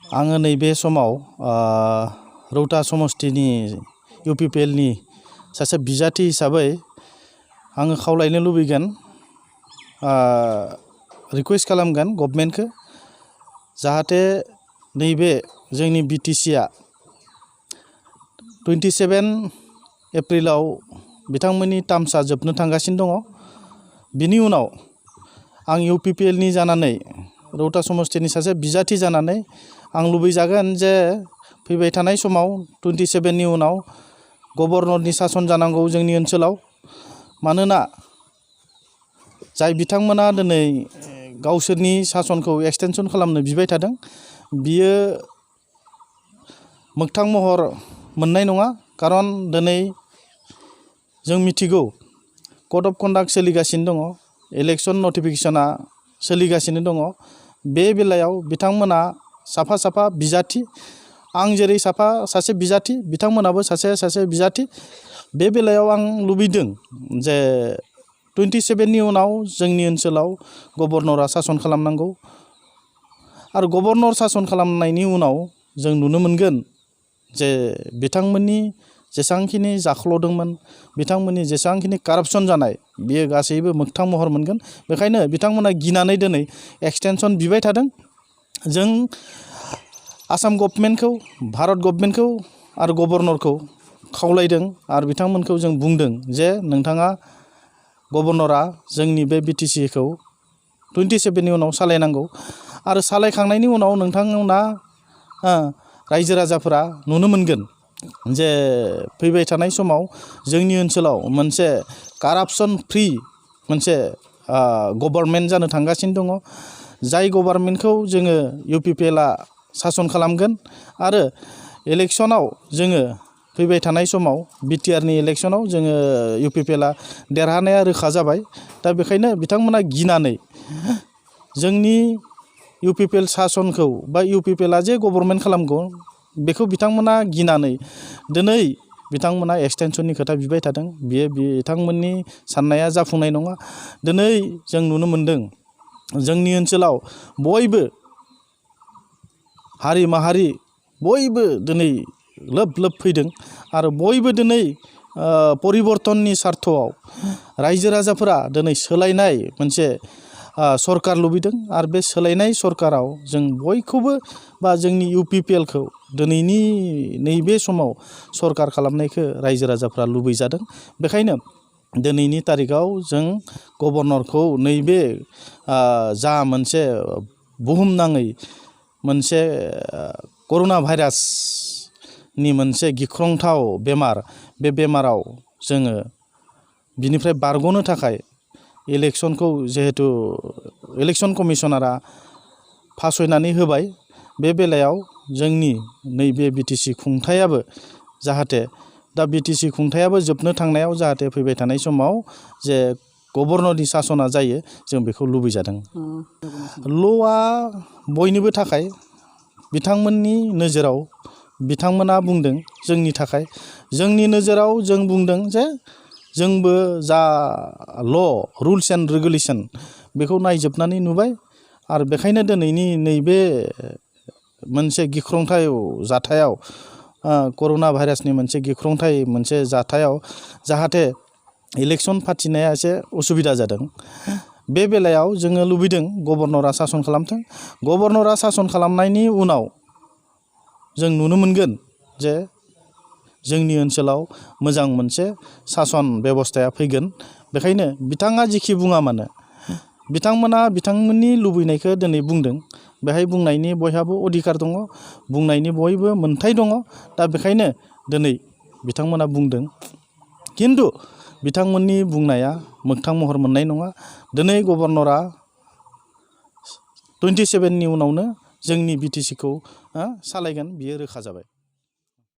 आङो नैबे समाव रौता समस्तिनि इउपिपिएलनि सासे बिजाथि हिसाबै आङो खावलायनो लुबैगोन, रिक्वेस्ट खालामगोन गभर्नमेन्टखौ, जाहाथे नैबे जोंनि बिटिसिआ 27 एप्रिलाव बिथांमोननि टार्मसा जोबनो थांगासिनो दङ। बिनि उनाव आं इउपिपिएलनि जानानै रौता समस्तिनि सासे बिजाथि जानानै आं लुबैजागोन जे फैबाय थानाय समाव 27नि उनाव गभर्नरनि सासन जानांगौ जोंनि ओनसोलाव। मानोना जाय बिथांमोना दिनै गावसोरनि सासनखौ एक्सटेनसन खालामनो बिबाय थादों, बियो मोगथां महर मोननाय नङा। खारन दिनै जों मिथिगौ कड अफ कन्डाक्ट सोलिगासिनो दङ, इलेक्सन नटिफिकेशना सोलिगासिनो दङ। बे बेलायाव बिथांमोना साफा साफा बिजाथि, आं जेरै सासे बिजाथि, बिथांमोनाबो सासे बिजाथि। बे बेलायाव आं लुबैदों जे 27नि उनाव जोंनि ओनसोलाव गभर्नरा सासन खालामनांगौ। आरो गभर्नर सासन खालामनायनि उनाव जों नुनो मोनगोन जे बिथांमोननि जेसेबांखिनि जाख्ल'दोंमोन, बिथांमोननि जेसेबांखिनि कारापसन जानाय, बेयो गासैबो मोगथां महर मोनगोन। बेखायनो बिथांमोना गिनानै दिनै एक्सटेनसन बिबाय थादों। जों आसाम गभर्नमेन्टखौ, भारत गभर्नमेन्टखौ आरो गभर्नरखौ खावलायदों आरो बिथांमोनखौ जों बुंदों जे नोंथाङा, गभर्नरा जोंनि बे बिटिसिखौ 27नि उनाव सालायनांगौ। आरो सालायखांनायनि उनाव नोंथांमोना रायजो राजाफोरा नुनो मोनगोन जे फैबाय थानाय समाव जोंनि ओनसोलाव मोनसे कारापसन फ्रि मोनसे गभर्नमेन्ट जानो थांगासिनो दङ। जाय गभर्नमेन्टखौ जोङो इउपिपिएलआ सासन खालामगोन। आरो इलेक्सनाव जोङो फैबाय थानाय समाव बिटिआरनि इलेक्सनाव जोङो इउपिपिएलआ देरहानाया रोखा जाबाय। दा बेखायनो बिथांमोना गिनानै जोंनि इउपिपिएल सासनखौ बा इउपिपिएलआ जे गभर्नमेन्ट खालामगौ बेखौ बिथांमोना गिनानै दिनै बिथांमोना एक्सटेनसननि खोथा बिबाय थादों। बियो बिथांमोननि साननाया जाफुंनाय नङा। दिनै जों नुनो मोनदों जोंनि ओनसोलाव बयबो हारि माहारि बयबो दिनै लोब लोब फैदों। आरो बयबो दिनै परिबर्तननि सार्थआव रायजो राजाफोरा दिनै सोलायनाय मोनसे सरकार लुबैदों। आरो बे सोलायनाय सरकाराव जों बयखौबो बा जोंनि इउपिपिएलखौ दिनैनि नैबे समाव सरकार खालामनायखौ रायजो राजाफ्रा लुबैजादों। बेखायनो दिनैनि तारिखाव जों गभर्नरखौ नैबे जा मोनसे बुहुमनाङै मोनसे कर'ना भाइरासनि मोनसे गिख्रंथाव बेमार, बे बेमाराव जोङो बिनिफ्राय बारग'नो थाखाय इलेक्सनखौ जिहेथु इलेक्सन कमिसनारा फासयनानै होबाय, बे बेलायाव जोंनि नैबे बिटिसि खुंथायाबो जाहाथे दा बिटिसि खुंथायाबो जोबनो थांनायाव जाहाथे फैबाय थानाय समाव जे गभर्नरनि सासना जायो, जों बेखौ लुबैजादों। ल'आ बयनिबो थाखाय, बिथांमोननि नोजोराव बिथांमोना बुंदों जोंनि थाखाय, जोंनि नोजोराव जों बुंदों जे जोंबो जा रुल्स एन्ड रेगुलेसन बेखौ नायजोबनानै नुबाय। आरो बेखायनो दिनैनि नैबे मोनसे गिख्रंथाव जाथायाव, कर'ना भाइरासनि मोनसे गिख्रंथाव मोनसे जाथायाव जाहाथे इलेक्सन फाथिनाया एसे उसुबिदा जादों। बे बेलायाव जोङो लुबैदों गभर्नरा सासन खालामथों। गभर्नरा सासन खालामनायनि उनाव जों नुनो मोनगोन जे जोंनि ओनसोलाव मोजां मोनसे सासन बेबस्थाया फैगोन। बेखायनो बिथाङा जिखि बुङा मानो, बिथांमोना बिथांमोननि लुबैनायखौ दिनै बुंदों। बेहाय बुंनायनि बयहाबो अधिकार दङ, बुंनायनि बयबो मोन्थाय दङ। दा बेखायनो दिनै बिथांमोना बुंदों, खिन्थु बिथांमोननि बुंनाया मोगथां महर मोननाय नङा। दिनै गभर्नरा 27नि उनावनो जोंनि बिटिसिखौ सालायगोन, बियो रोखा जाबाय।